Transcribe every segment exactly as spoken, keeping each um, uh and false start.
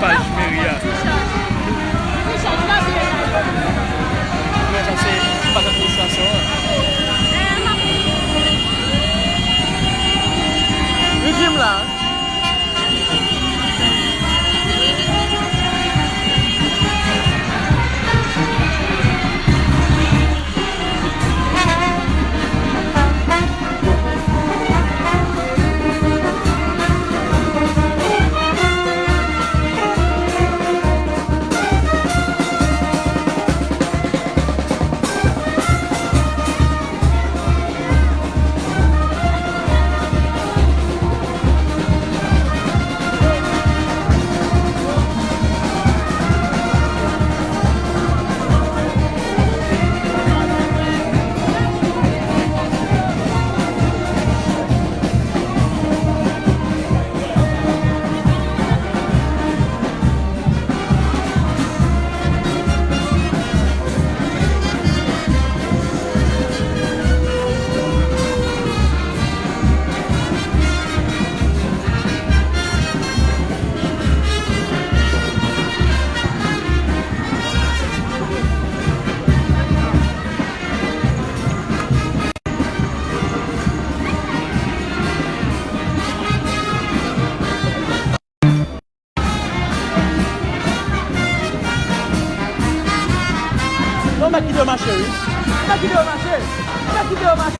Paj meri a. Non, sa se paj administrasyon an. Li di m la. Non, mèt kite yo mache, wi. Mèt kite yo mache. Mèt kite yo mache.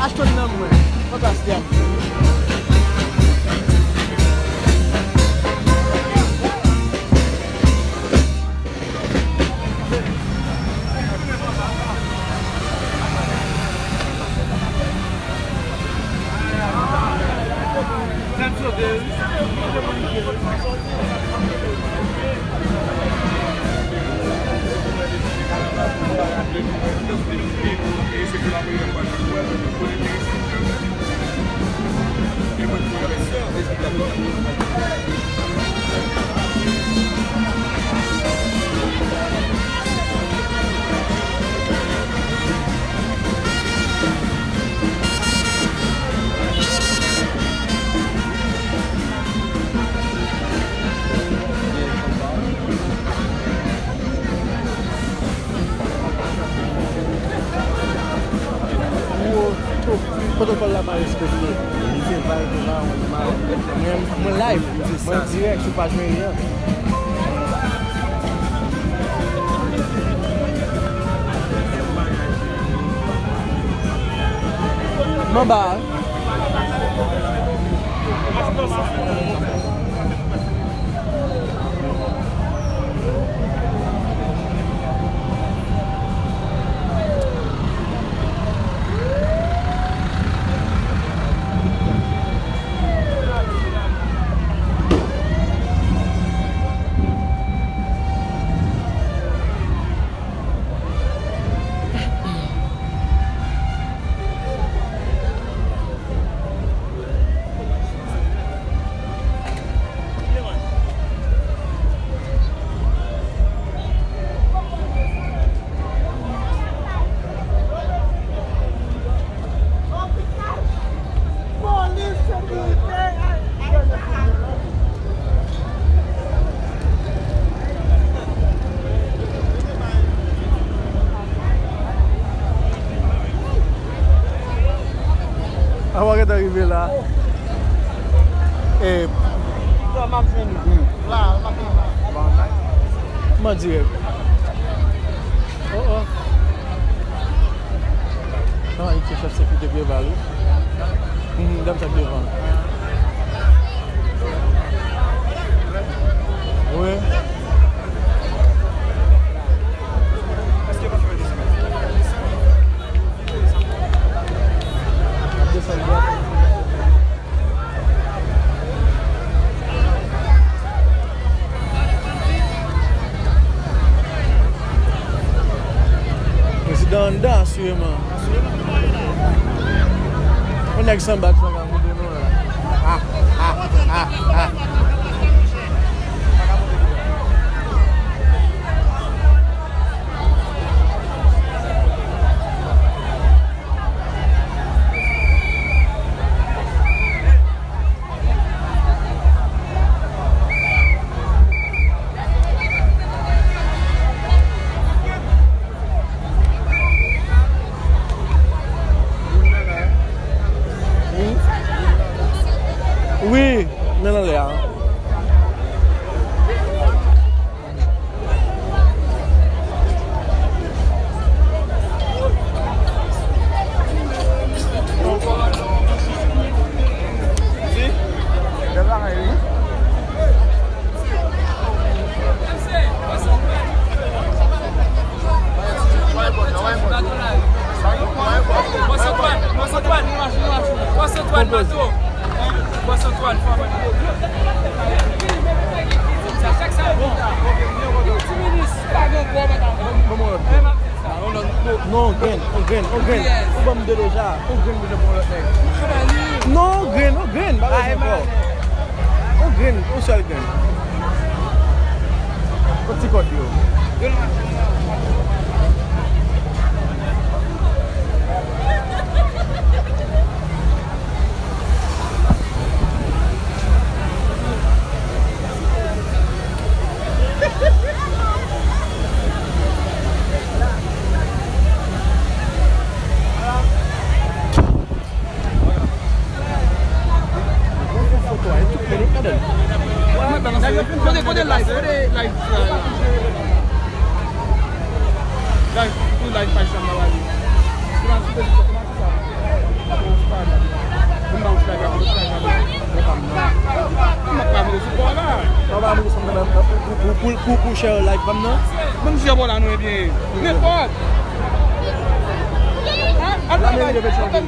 Achte li nan mwen. Fantastik. Pwotokòl la pa respekte. Li se vibe ou pa, ou pa. Mwen, mwen live, mwen dirèk sou paj meri an. Manba. Avan gentan rive la. E, non, m ap jwenn ou. Hmm. La, m ap jwenn ou. Kòman dirèk? Oh, oh. Nan Ayiti, chèf sekirite Preval, wi. Mhm, dam sa k devan. Wi. Ap desann dwat. Prezidan anndan, asireman. Yon nèg san bag pa ka monte non la. Ah, ah, ah, ah. Wi, men nan lè a. Bòs Antwàn, Mato. Bòs Antwàn, fò mwen. Sa chak sa bon. Ti minis, pa gen gwo bagay. Bon, bon, bon. Non, on grenn, on grenn, on grenn. Ou ban m de deja. On grenn pou de bon lòt nèg. Non, on grenn, on grenn, bagay ankò. On grenn, on sèl grenn. Kot ti kòd yo? Kote, kote live, kote live, live, live paj sa m ap ale. Pou, pou, pou, pou share live pa m nan. Ban m share pou la nou ebyen. Nenpòt. La mairie de Pétion-Ville.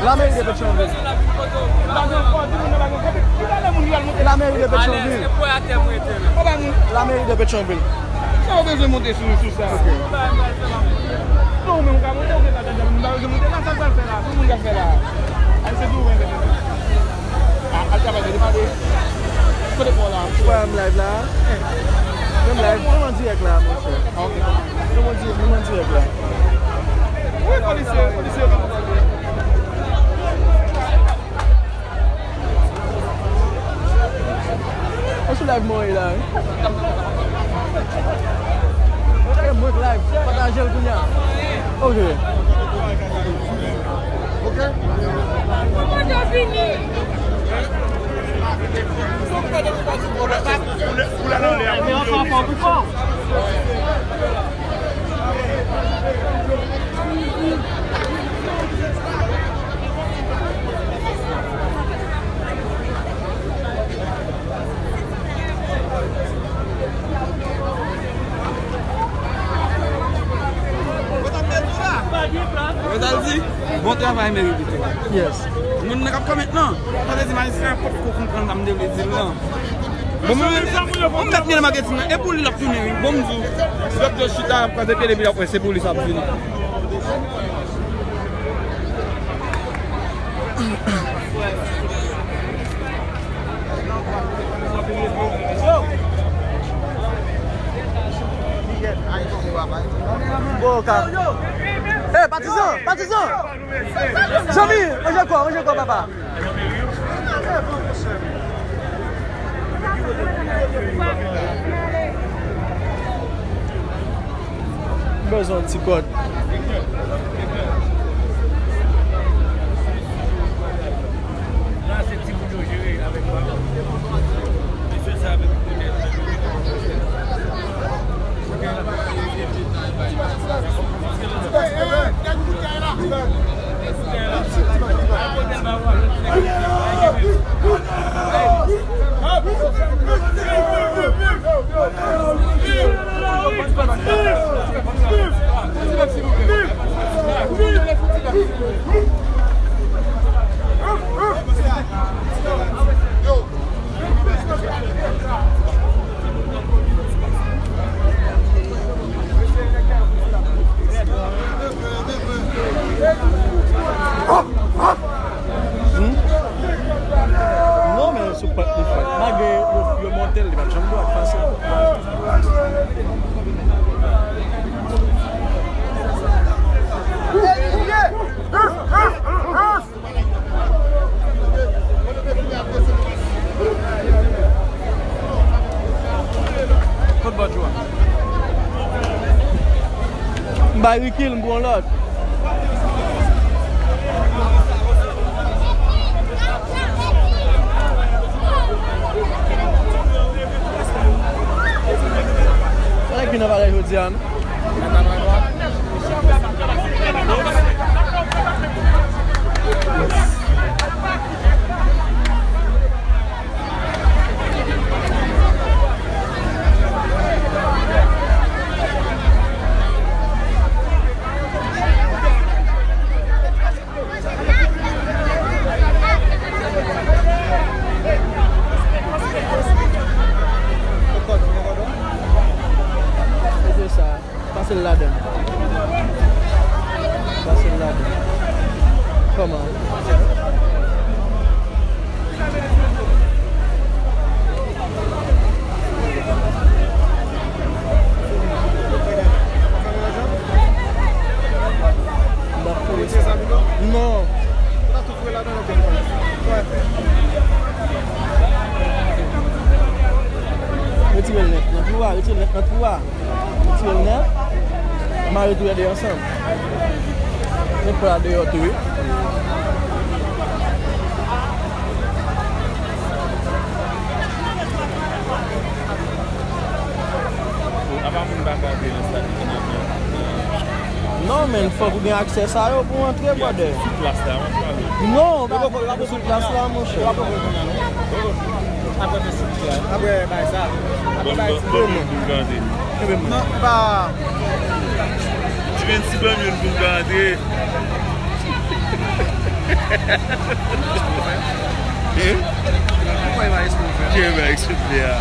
La mairie de Pétion-Ville. La mairie de Pétion-Ville. La mairie de Pétion-Ville. Sa w bezwen monte sou, sou sa? Non, ou menm ou ka monte, ou gen bagay la, ou pa bezwen monte la, sa l pral fè la? Ki moun k ap fè la? Ay, se tou, men, men, men. Ah, al travay, demande. Kote pa w la? Ou wè m live la? M live, m an dirèk la, monchè. Ah, ok. M an dirèk, m an dirèk la. Wi, polisye, polisye. Ou sou live mwen la, wi. E mwen k live, pataje l kounye a. Ok. Ok. Mwen ta di, bon travay, Mary Victor. Yes. Moun nan k ap kòmèt lan, sa vle di majistra an potko konprann sa m te vle di l lan. Bon, mwen, mwen mèt gen nan maketin nan, e pou li l ap tounen, wi. Bon, m di w, si dòkte chita, ap kraze pye l epi l ap wè, se pou li sa ap vini. Bon, ka. Hey, patizan, patizan! Zanmi, ranje kò, ranje kò, papa. M bezwen yon ti kòd. La, se timoun yo jere avèk ballon. Mesye sa avèk kote. Hmm? Non, men sou pant li fèt. Malgre yo, yo monte l, li p ap janm dwat fasil. Kot bòdjou a? M bay Ricky l, m pran lòt. Sa nèg vin nan bagay jodi a, non? E se sa. Pase l ladan. Pase l ladan. Kòman? N ap fouye sa. Non. Retire l nèt nan twou a, retire l nèt nan twou a. Retire l nèt. Mare tou lè de ansanm. Met pwa a deyò tou, wi. Apa moun pa ka antre nan stad li nan, nan, nan. Non, Men fòk ou gen aksè sa yo pou antre, brother. Sou plas la, mwen pale. Non, ou pa poko sou plas la, monchè. Apre fè sou plas la. Apre bay sa. Apre bay ti bon, bon, bon, bon, bon. Non, pa. Ti ven ti ban youn pou m ka antre. Hein? Poukwa e pa eksprè? Ki e pa eksprè a?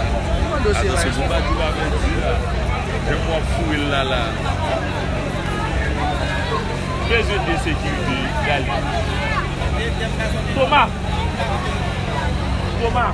Atansyon, pou pa di pa pèdi la. Jan w ap foure l la la. Bezwen de sekirite, gade. Toma! Toma!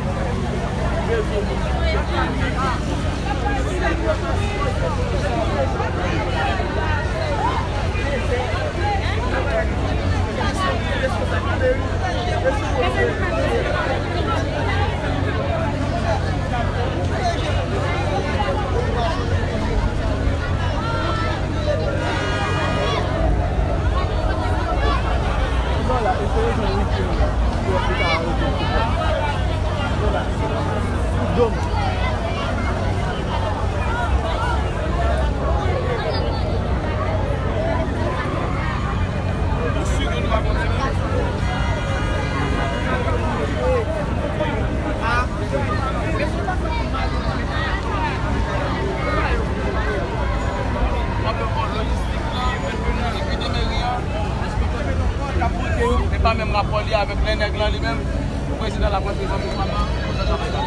E pa menm rapò li avèk lè nèg lan li menm, pou prezidan la pran prezan pou fanm nan, pou fè travay la.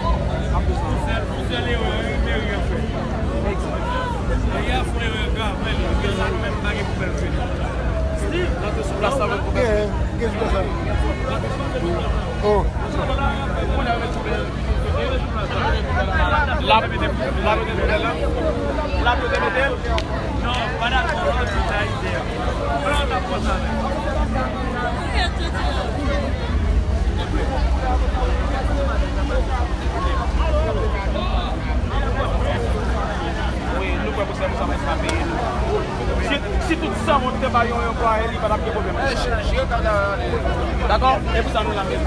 Pou sèl, pou sèl erè, wi, meri an fè. Meri a fè erè grav, men li gen sa nou menm pa gen pou bèl fè. Steve, nan te sou plas la, men pou bèl fè. Oh. L ap, l ap mete l. L ap mete l. Non, pa dakò, non, ti sa ide a. Pran nan konsa. Wi, nou kwè pou sèvis sa pa peye nou. Si, si tout sanwont te bay yon anplwaye, li pa t ap gen pwoblèm. Dakò? E pou sa nou la menm.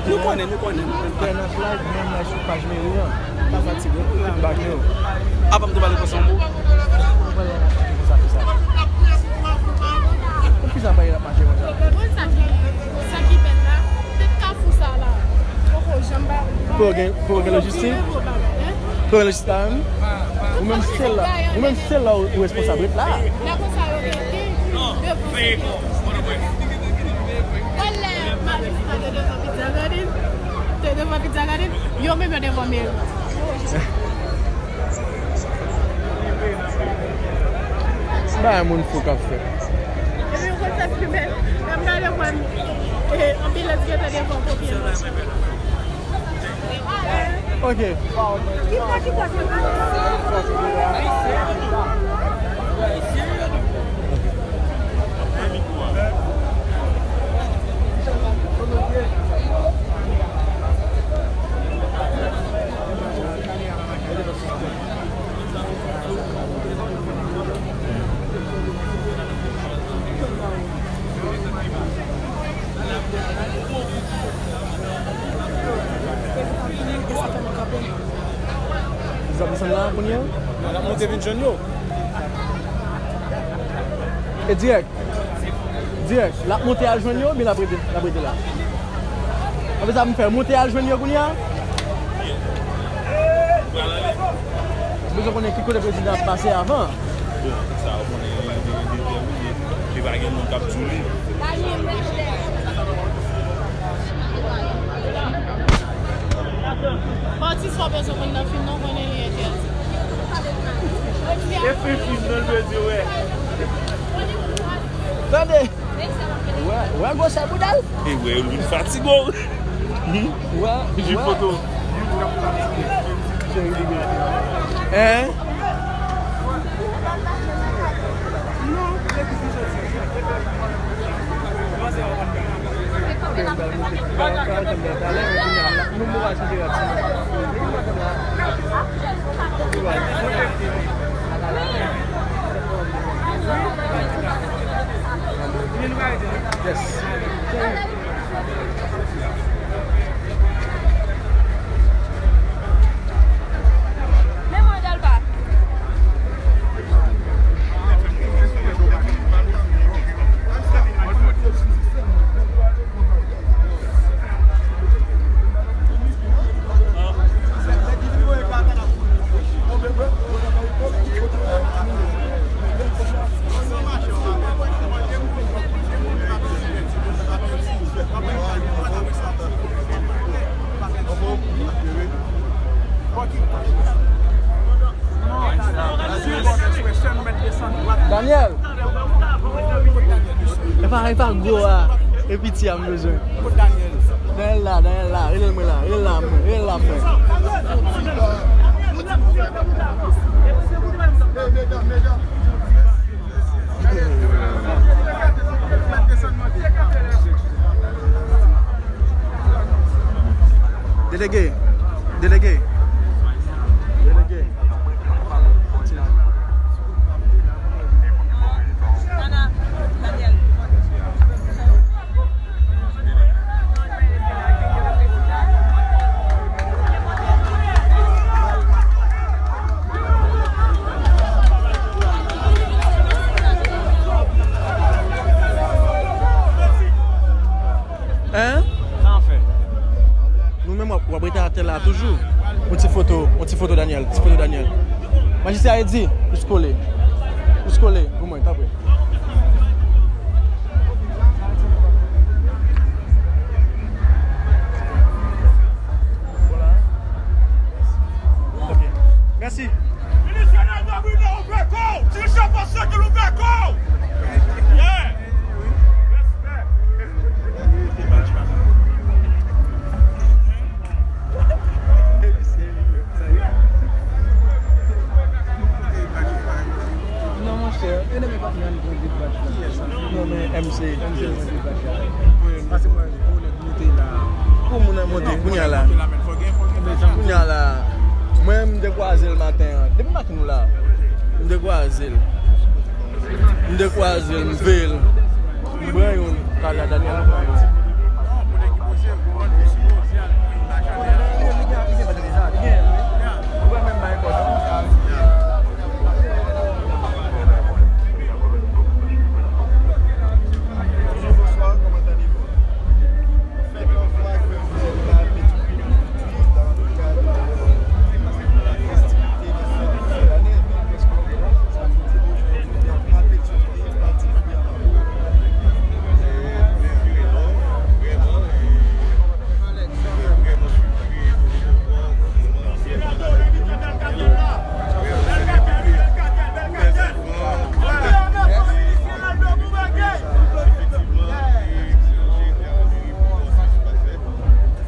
Nou konnen, nou konnen. Tènans live, menm lè sou paj meri an. Pa fatige, ou menm bake yo. Apa m tou pale konsa, yon mo? Ou pale konsa, konsa. Poukisa pa y ap mache konsa? Bon, sa ki, sa ki bèl la, tèt kafou sa la. Poko janm ba, ba. Pou gen, pou gen lojistik? Pou gen lojistik la menm? Ou menm sèl la, ou menm sèl la ou, ou responsab ret la. Lè konsa yo rete devan. Wè lè majistra te devan Pizza Garden, te devan Pizza Garden, yo menm yo devan meri. Bagay moun fou k ap fèt. Epi yo konn fè pi bèl. Lè m gade mwen, e, anbilans gentan devan popye mwen. Ok. Zòt desann la kounye a? Non, l ap monte vin jwenn yo. E dirèk. Dirèk, l ap monte al jwenn yo, oubyen l ap rete, l ap rete la? Apre sa, m fè monte al jwenn yo kounye a? Bezwen konnen ki kote prezidan ap pase avan. Bon, sa ou konnen, li, li, li detèmine. Li pa gen moun k ap di li. Atis pa bezwen konn nan fim non, konnen li entèdi. E fè fim nan, l bezwen wè. Tande. Wè, wè gwosè bouda l. E wè, l vin fatige w. Wè, jis wè. Foto. Hein? Yes. E pa gwo a, e piti a m bezwen. Daniel la, Daniel la, rele l mwen la, rele l la mwen, rele l la mwen. Delege, delege, delege. Hein? Sa w fè? Nou menm w ap, w ap rete atè la toujou. Yon ti foto, yon ti foto Daniel, ti foto Daniel. Majistra Eddy, jis kole. Jis kole pou mwen, tanpri. Mèsi. Minis Chanèl Gabriel, ouvè kò w! Dirijan Fòs Tranquille, ouvè kò w! Yeah! Respè! Non, monchè, e nan men patnè an li pran big batch la. Non, men M C, M C pran big batch la. Pase mwen, pou nèg monte la. Pou moun nan monte, kounye a la. Kounye a la. Mwen, m te kwaze l maten an. Depi maten nou la. M te kwaze l. M te kwaze l, m veye l. M pran youn, kaka Daniel pran youn. Bonsoir, comment allez-vous? Faites en voir que vous êtes là à Pétion. Dans le cadre de la festivité de fin d'année, mais qu'est-ce que vous pensez? Ça vous dit aujourd'hui d'être à Pétion, particulièrement? Vrèman, vrèman, vrèman, je suis très heureux de vous voir, vraiment, fier de vous. Vrèman, c'est compliqué. Pour les enfants, effectivement, et j'ai été à la mairie pour voir ce qui se passait.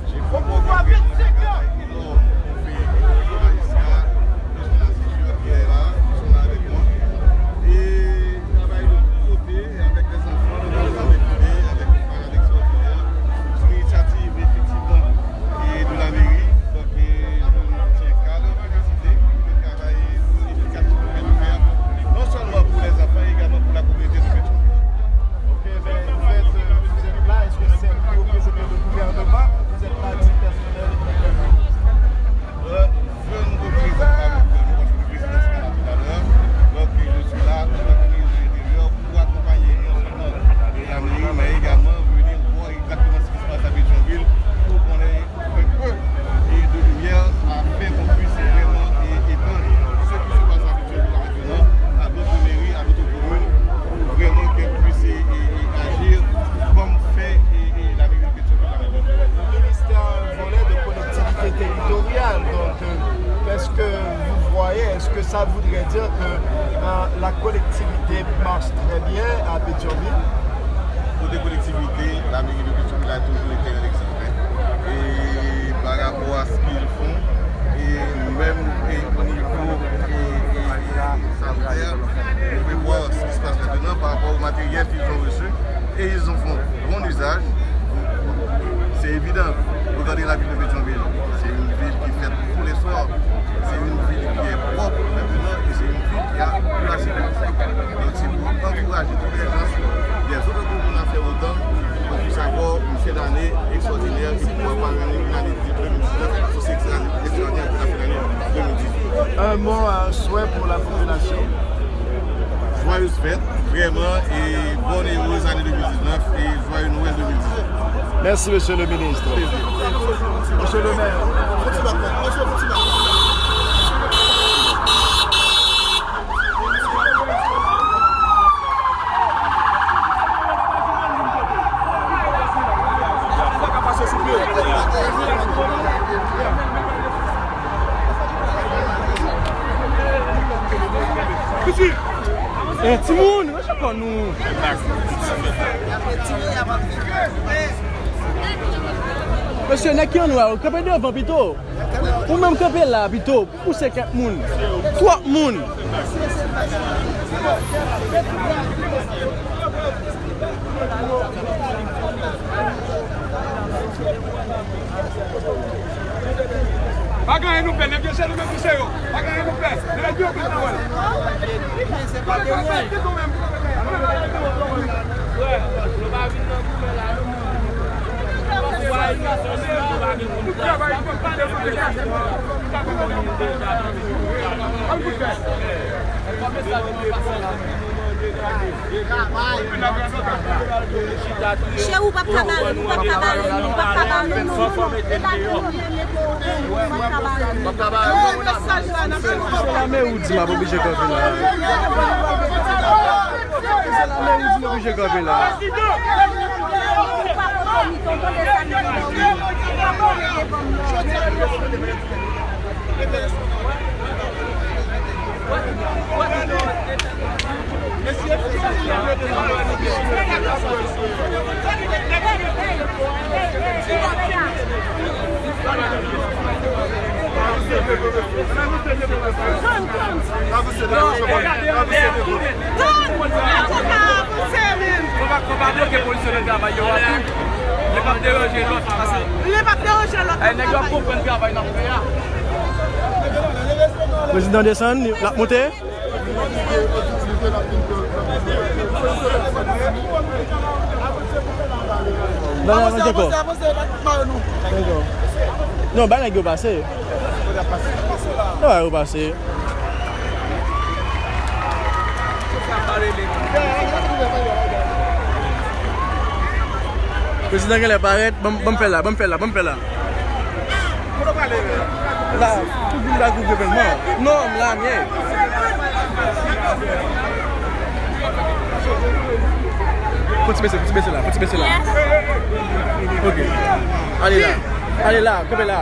J'ai vraiment vu un travail énorme qu'on fait, euh, ici, à Pétion-Lacécheur, qui est là, qui sont là avec moi. Et travail de tous côtés, avec les enfants, nous avons défilé avec une parade extraordinaire, sous l'initiative, effectivement, et de la mairie. Donc, euh, je tiens qu'à le féliciter pour le travail significatif qu'il vient de faire, non seulement pour les enfants, mais également pour la communauté de Pétion. Ok, ben, en fait, euh, vous êtes là, est-ce que c'est vous qui représentez le gouvernement? Vous êtes là à titre personnel? Euh, je ne représente pas le gouvernement parce que le président sera là tout à l'heure. Donc, je suis là en tant que ministre de l'Intérieur pour accompagner non seulement la mairie, mais également venir voir exactement ce qui se passe à Pétion-Ville pour qu'on ait un peu, et de lumière afin qu'on puisse vraiment, et, étendre ce qui se passe à Pétion-Ville à d'autres mairies, à d'autres communes, pour vraiment qu'elles puissent, et, et, et agir comme fait, et, et la mairie de Pétion-Ville à Pétion-Ville. Le ministre a un volet de collectivité territoriale, donc, euh, qu'est-ce que vous voyez? Est-ce que ça voudrait dire que, euh, la collectivité marche très bien à Pétion-Ville? Côté collectivité, la mairie de Pétion-Ville a toujours été un exemple, hein. Et par rapport à ce qu'ils font, et même, et au niveau, et, et, et sanitaire, vous pouvez voir ce qui se passe maintenant par rapport au matériel qu'ils ont reçu et ils en font bon usage. C'est évident, regardez la ville de Pétion-Ville, c'est une ville qui fête tous les soirs. C'est une ville qui est propre maintenant et c'est une ville qui a de la sécurité. Donc c'est pour encourager tous les gens, les autres communes à faire autant, pour puisse avoir une fin d'année extraordinaire et pourquoi pas une année de deux mille dix-neuf aussi extraordinaire pour la fin d'année deux mille dix-huit. Un mot, un souhait pour la population. Joyeuses fêtes, vraiment, et bonne et heureuse année deux mille dix-neuf et joyeux Noël deux mille dix-neuf. Merci, monsieur le ministre. Monsieur le maire. Ici. Eh, timoun, ranse kò nou. Mesye, nèg ki an nwa yo, kanpe devan pito. Ou menm kanpe la pito. Pouse kèk moun. Twòp moun. Pa gen anyen nou pè, nèg yo se nou menm ki se yo. Pa gen anyen nou pè. Nèg yo pè nan wè. Cheri, ou p ap ka bare m, ou p ap ka bare m, non, ou p ap ka bare m, non, non, non, non. E pa nou nou te mete w, ou p ap ka bare m, non, non, non. Se lameri ou di m ap oblije kanpe la. Se lameri ou di m oblije kanpe la. Ou pa konn tonton de sa nou te ba ou. Fò pa, fò pa bloke polisye nan travay yo a tou. Li p ap deranje lòt, pase li p ap deranje lòt. Ay, nèg yo ap konprann travay n ap fè a. Prezidan desann, li, l ap monte. Non, non, avanse ankò. Non, bay nèg yo pase. Sa va yo pase. Prezidan genlè parèt, ban m, ban m fè la, ban m fè la, ban m fè la. La, tout moun la gouve menm non. Non, m la m ye. Fò ti bese, fò ti bese la, fò ti bese la. Ok. Ale la. Ale la, kanpe la.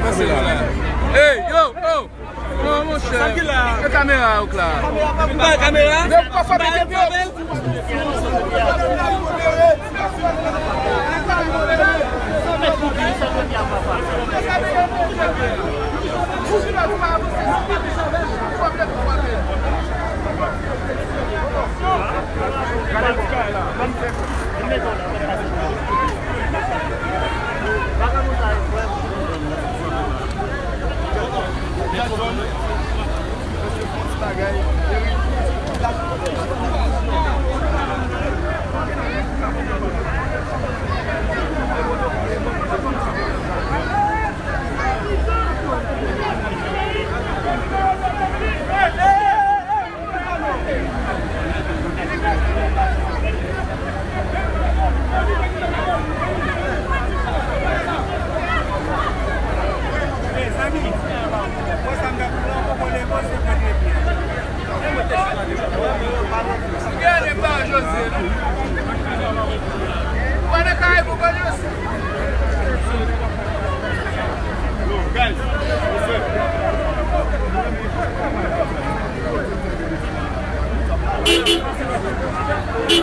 Kanpe la. Hey, yo, yo. Non, monchè. Sa ki la? E kamera yo k la. Ou pa kamera? Men ou pa fabrike vye.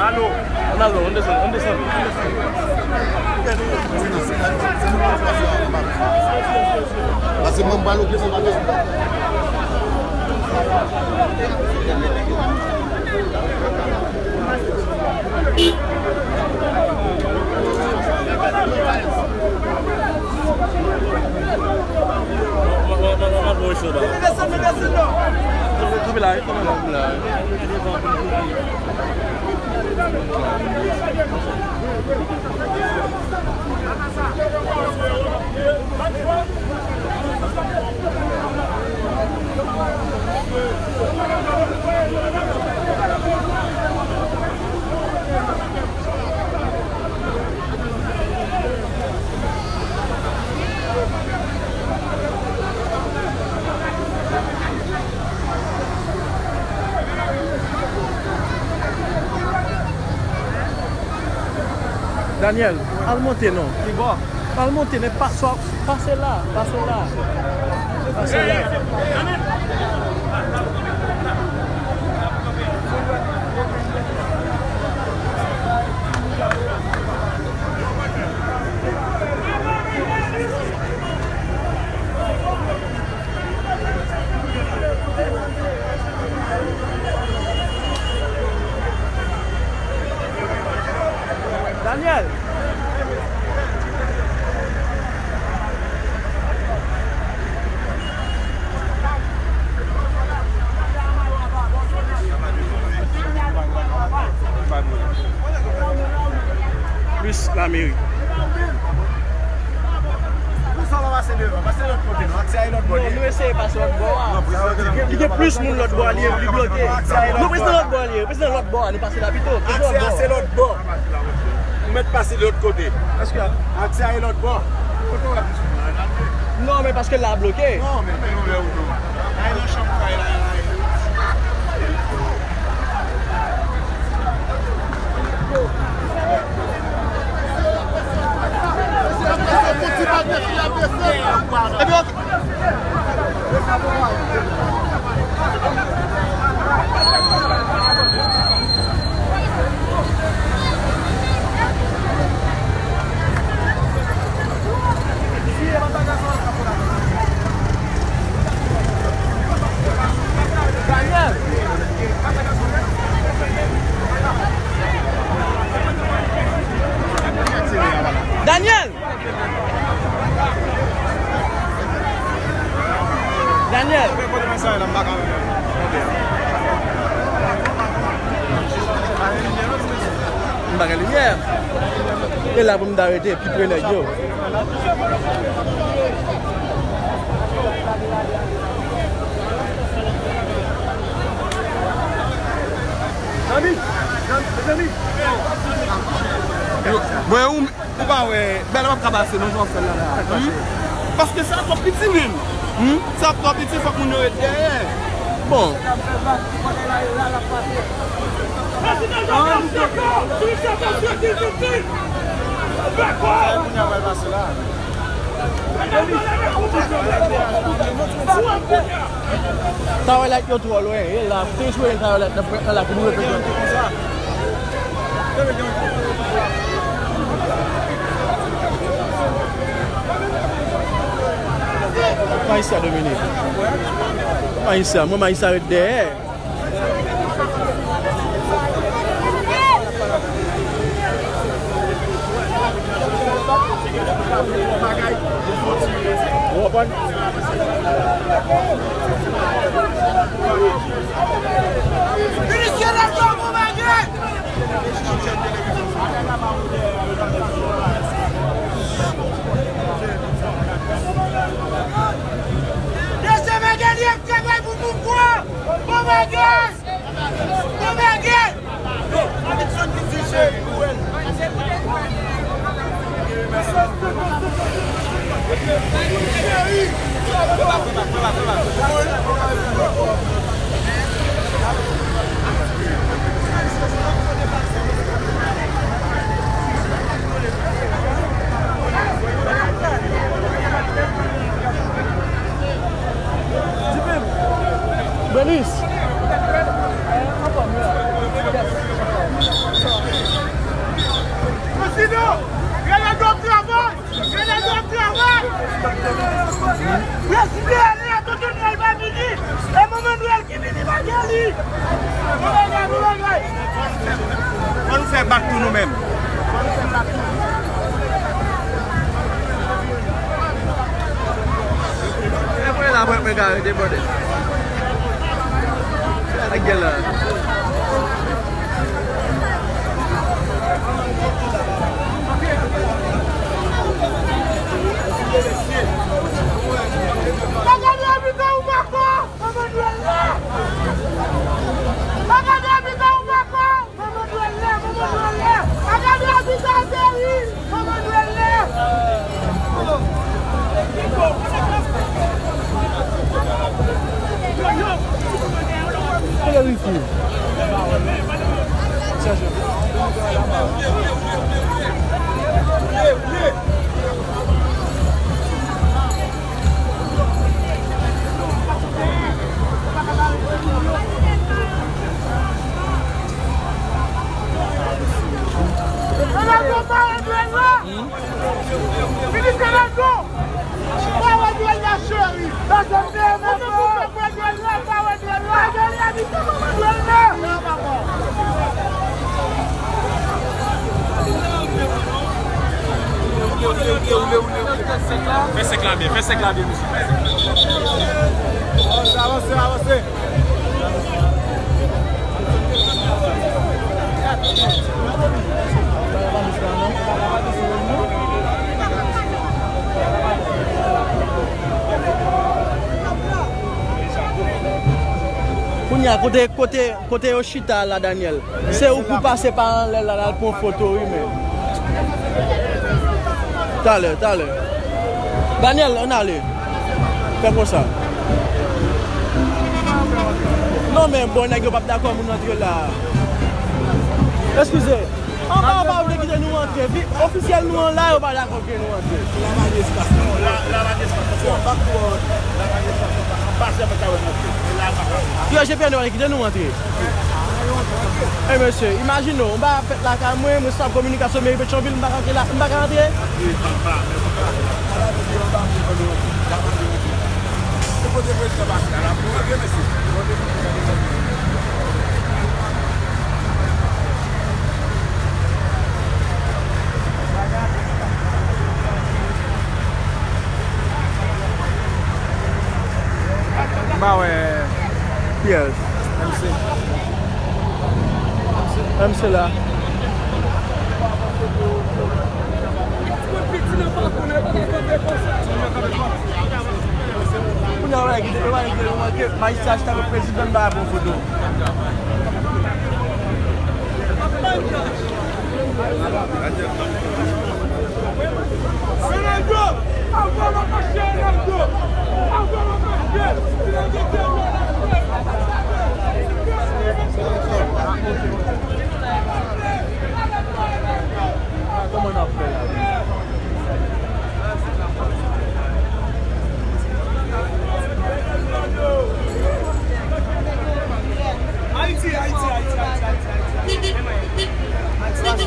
Alo. Ann al non, ann desann, ann desann. Pase mwen m pral oke se pa. Daniel, al monte non. Ki bò? Al monte, men pa, swa, pase la, pase la. Pase la. Plis lameri. Pou sa w pa pase devan, pase lòt kote, non. Aksè a e lòt bò. Non, nou eseye pase lòt bò a. Li gen plis moun lòt bò a, li, li bloke. Nou prese lòt bò a, li, prese lòt bò a, nou pase la pito. Aksè a se lòt bò. Ou mèt pase lòt kote. Èske aksè a e lòt bò. Non, men paske la bloke. Non, men, men, men, non. Ay nan chanm kay la. Daniel! Daniel! M pa gen limyè. E la pou m ta rete pi pre nèg yo. Zanmi, zanmi, zanmi. Mwen, ou, ou pa wè, bèl w ap ka pase, non, jan w fè l la, la. Hmm? Paske sa twò piti, menm. Hmm? Sa twò piti, fòk moun yo ret dèyè. Bon. Prezidan Jovenel Seko, sou sèt ansyen ki viti. Sa e kounye a pral pase la. Medam, yo leve koup. Sou an kounye a. Tawalèt yo twò lwen. E la, fin jwe tawalèt nan frèt nan la ki boule frèt nan. Mayisya Dominik. Mayisya, mwen Mayisya ret dèyè. Ou konprann? Minis Jeneralman, bon bagay! Mesye Magalie ap travay pou pouvwa! Bon bagay! Bon bagay! Benis! Prezidan, Renato ap travay! Renato ap travay! Prezidan, Renato Junior pa vini! E manman Nwèl ki vini, pa gen li! Bon bagay, bon bagay! Fò nou fè bak pou nou menm. E mwen la, mwen, mwen ka rete bòde. Ak gèl la. Pa gade abitan ou pa fò! Manman Nwèl la! Pa gade abitan ou pa fò! Manman Nwèl la, manman Nwèl la! Pa gade abitan ateri! Manman Nwèl la! Kote Ricky? Renato, pa wè Nwèl la! Minis Renato! Pa wè Nwèl la, cheri! Pase m te renmen pa wè Nwèl la, pa wè Nwèl la! Pa gen lè di sa, manman Nwèl la! Fè sèk la byen, fè sèk la byen, mesye. Avanse, avanse, avanse. Kounye a, kote, kote, kote yo chita la, Daniel? Se ou pou pase pa anlè la, l al pran foto, wi, men. Talè, talè. Daniel, ann ale. Fè konsa. Non, men bon, nèg yo p ap dakò moun antre la. Eskize. Anba, anba, ou vle kite nou antre. Vi-, ofisyèl nou an la, yo pa dakò ke nou antre. La pa gen espas, non. La, la pa gen espas, non. La pa gen espas, non. Anba, se anba, ta wè nou antre. E la, pa ka. Yo, G P N yo pa kite nou antre. E mesye, imajine w, m pa fèt lakay mwen, mwen se kominikasyon meri Petyonvil, m pa ka antre la, m pa ka antre. M pa wè. Kiyès? M C. M C la. Kounye a, wè, kite, yo pa kite nou antre. Majistra chita pou prezidan, m pa pran foto. Kòman n ap fè la, wi? Ayiti, Ayiti, Ayiti, Ayiti, Ayiti,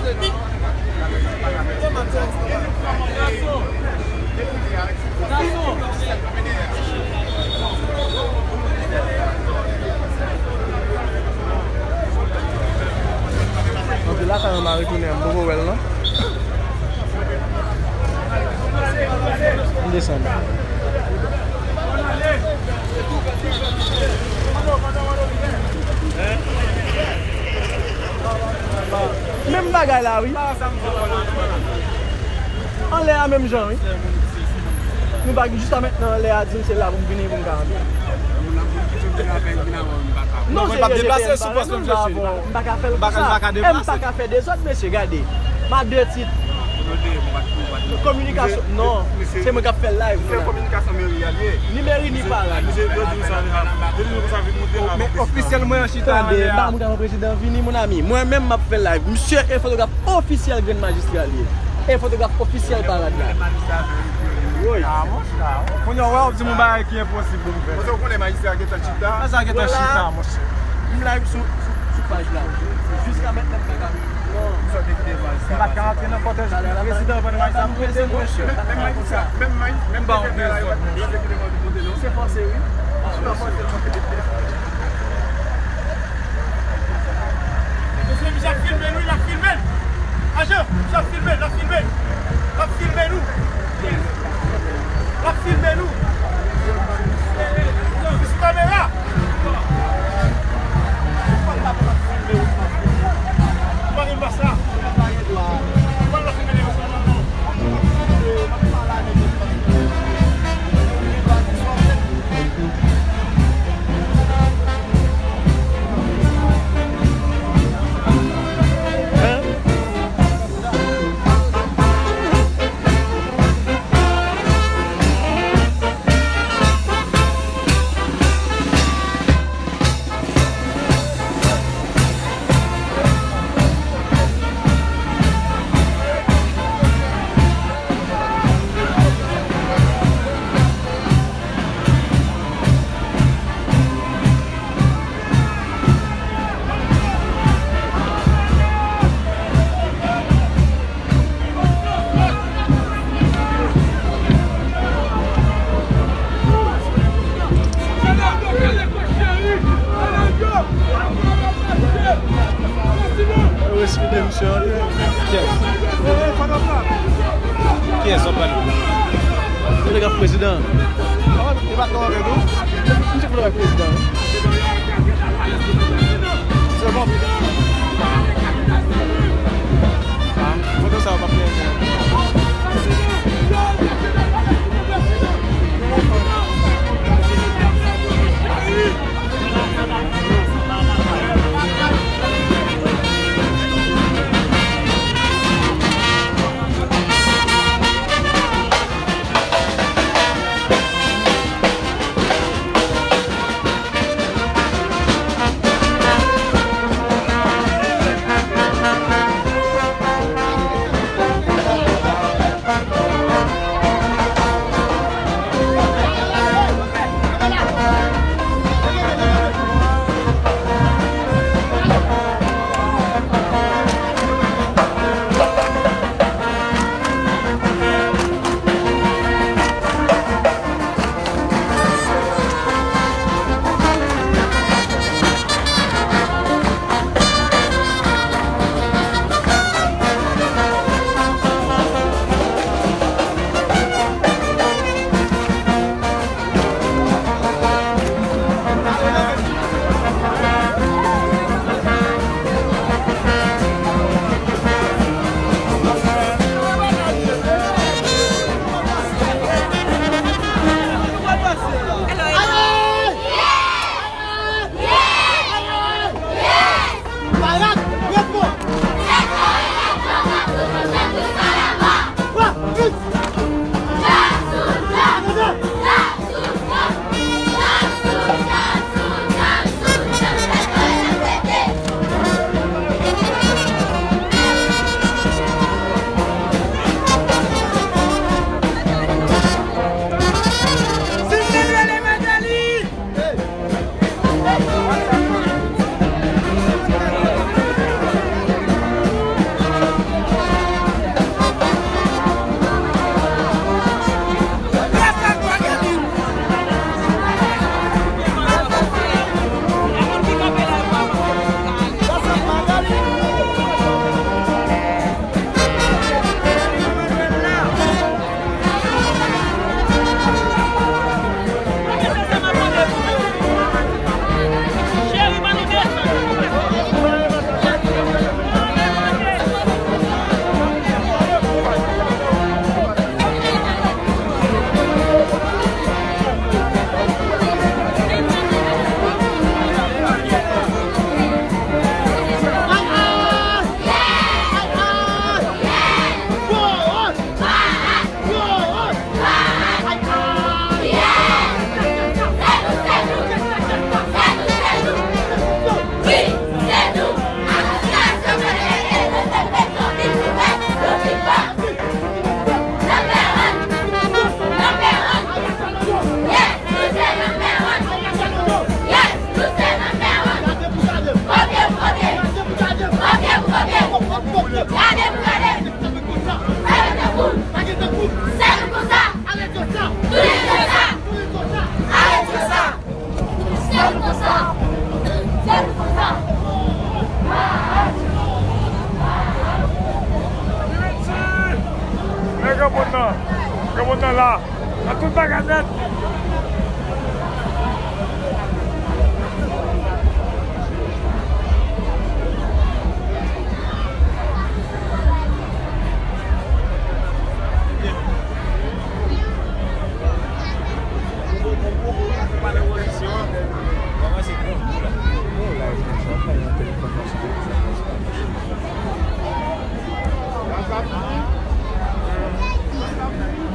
Ayiti. Antre lakay mwen, m a retounen, m poko wè l non. M desann. Menm bagay la, wi. Anlè a menm jan, wi. Nou pa, jiska mentnan, anlè a di m se la pou m vini, pou m ka antre. Non, se G P N pa la, non, m pa avè w. M pa ka fè l konsa. E m pa ka fè dezòd, mesye, gade. M a de tit. Kominikasyon, non. Se mwen k ap fè live. Se kominikasyon meri a li ye. Ni meri, ni parad. Misye, yo di nou sa deja. Yo di nou sa vin monte la. Men ofisyèlman, yo chita anlè a. Tande, m pa monte avè prezidan vini, mon ami. Mwen menm, m ap fè live. Misye, e fotograf ofisyèl Grenn Majistra li ye. E fotograf ofisyèl parad la. Wi. Kounye a, w ap di m yon bagay ki enposib pou m fè. Paske w konnen majistra gentan chita. Majistra gentan chita, monchè. M live sou, sou, sou paj la. Jiska mentnan, m pa ka. M pa ka antre nan kòtèj prezidan pandan majistra ap monte, monchè. Menm majistra, menm maj-, menm gouvènè a, yo pa t vle kite m antre monte, non. Se fòse, wi. Se pa fòse, non. Mesye, misye ap filme nou, l ap filme n. Ajan, misye ap filme n, l ap filme n. L ap filme nou. L ap filme nou. Li sou kamera. Ou pa gen dwa sa. Ou pa gen dwa filme nèg sa, non, non. Sa pral. Fotograf prezidan. Li pa t nan anglè tou. Misye fotograf prezidan. Se bon. Ah, foto sa yo p ap gen. Men granmoun nan, granmoun nan la, nan tout bagay nèt.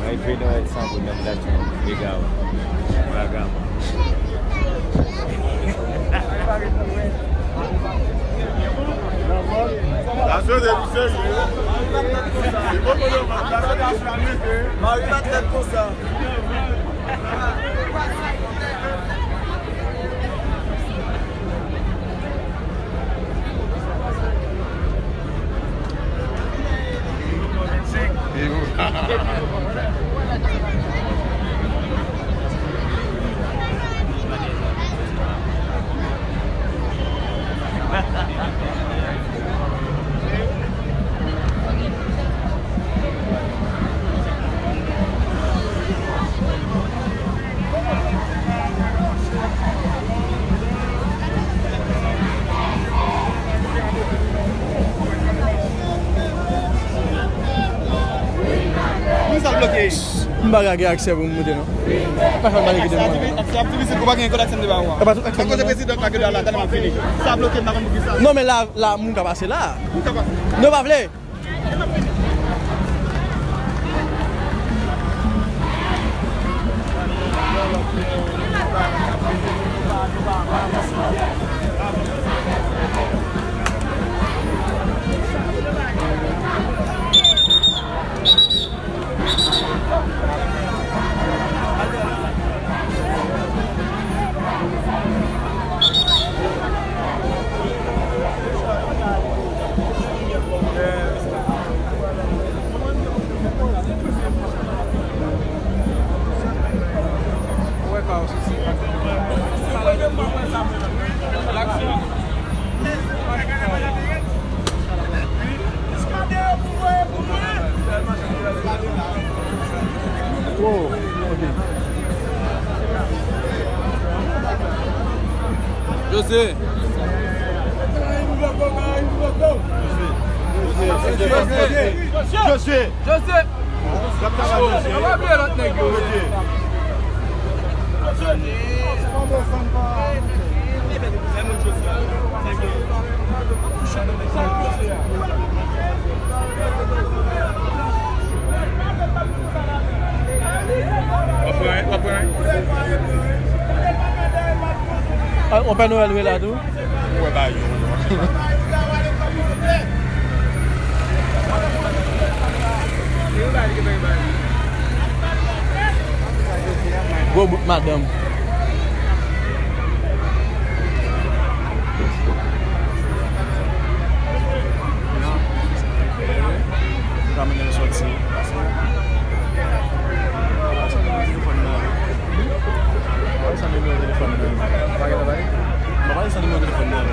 Ay, Fedon et Sango nan plas mwen, Mega, Vagabon. Lasyote pou serye. Li poko nan plas, lasyote pou serye. Mari pa tèt konsa. Sa bloke. M pa ka gen aksè pou m moute, non. Pa fè m pa kite m moute, non. Sa ap difisil pou pa gen kòd aksè m te ba ou a. E pa tout aksè m kote gen. Prezidan ka gen la, tande m ap fini. Sa bloke m pa konn pou ki sa. Non, men la, la, moun ka pase la. Moun ka pase. Nou pa vle. José. José. José. José. José. José. Ou pè Nwèl wi la tou? Ou wè bagay yo. Gwo bout madanm. Ou ka mennen l sòti. Pase nimewo telefòn nan. Pase nimewo telefòn nan. Pa gen bagay? Mwen pa gen sa nimewo telefòn nan.